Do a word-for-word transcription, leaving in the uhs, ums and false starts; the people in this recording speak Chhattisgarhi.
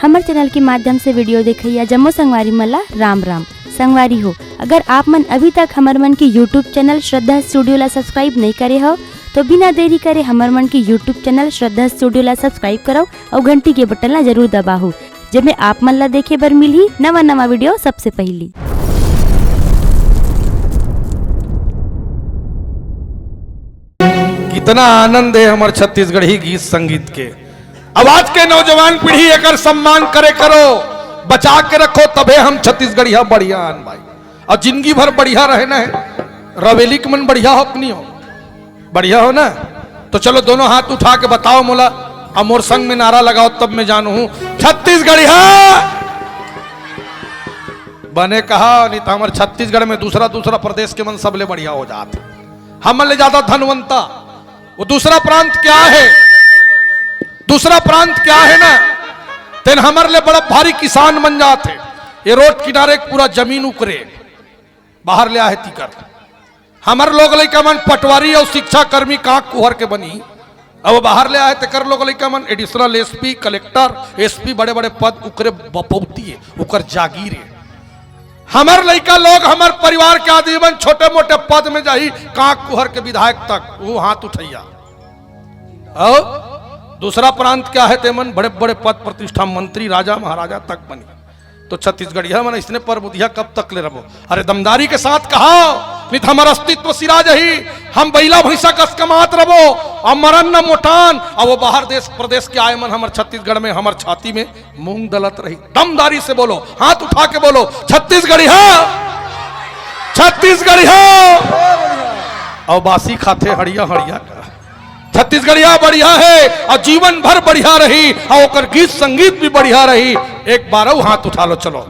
हमर चैनल के माध्यम से वीडियो देखइया जम्मो संगवारी मन ला राम राम। संगवारी हो, अगर आप मन अभी तक हमर मन के YouTube चैनल श्रद्धा स्टूडियो ला सब्सक्राइब नहीं करे हो, तो बिना देरी करे हमर मन के YouTube चैनल श्रद्धा स्टूडियो ला सब्सक्राइब करव अउ घंटी के बटन ला जरूर दबाहू, जेमे आप मन ला देखे बर मिलही नवा नवा वीडियो सबसे पहली। कितना आनंद है हमर छत्तीसगढ़ी गीत संगीत के। अब आज के नौजवान पीढ़ी एकर सम्मान करे करो, बचा के रखो, तभे हम छत्तीसगढ़िया बढ़िया हन भाई। अउ जिंदगी भर बढ़िया रहे ना है, रवेली के मन बढ़िया हो कि नहीं हो? बढ़िया हो ना? तो चलो दोनों हाथ उठा के बताओ मोला, अउ मोर संग में नारा लगाओ तब मैं जानहूं, छत्तीसगढ़िया। बने कहा, नहीं तो हमर छत्तीसगढ़ में दूसरा दूसरा प्रदेश के मन सबले बढ़िया हो जात, हमन ले ज्यादा धनवंता। वो दूसरा प्रांत क्या है, दूसरा प्रांत क्या है ना, तेन हमर ले बड़ा भारी किसान बन जात है। ये रोड किनारे एक पूरा जमीन उकरे, बाहर ले आहे तीकर। हमर लोग लइका मन पटवारी अउ शिक्षा कर्मी कांक कुहर के बनी, अब बाहर ले आहे तेकर लोग लइका मन एडिशनल एसपी, कलेक्टर, एसपी, बड़े बड़े पद उकरे बपौती है, उकर जागीर है। हमर लइका लोग, हमर परिवार के आदमी मन छोटे मोटे पद में जाही, कांक कुहर के विधायक तक वो हाथ उठैया। अउ दूसरा प्रांत क्या है, तेमन बड़े बड़े पद प्रतिष्ठा, मंत्री, राजा महाराजा तक बनी। तो छत्तीसगढ़िया मन इसने परबुधिया कब तक ले रबो? अरे दमदारी के साथ कहा, नहीं तो हमर अस्तित्व सिरा जही। हम बैला भैंसा कस कमात रबो, अउ मरन न मोटान। अब वो बाहर देश प्रदेश के आए मन हमर छत्तीसगढ़ में, हमर छाती में मूंग दलत रही। दमदारी से बोलो, हाथ उठा के बोलो, छत्तीसगढ़िया, छत्तीसगढ़िया। अउ बासी खाथे हड़िया हड़िया का। छत्तीसगढ़िया बढ़िया है अउ जीवन भर बढ़िया रही अउ ओकर गीत संगीत भी बढ़िया रही। एक बार अउ हाथ उठा लो, चलो।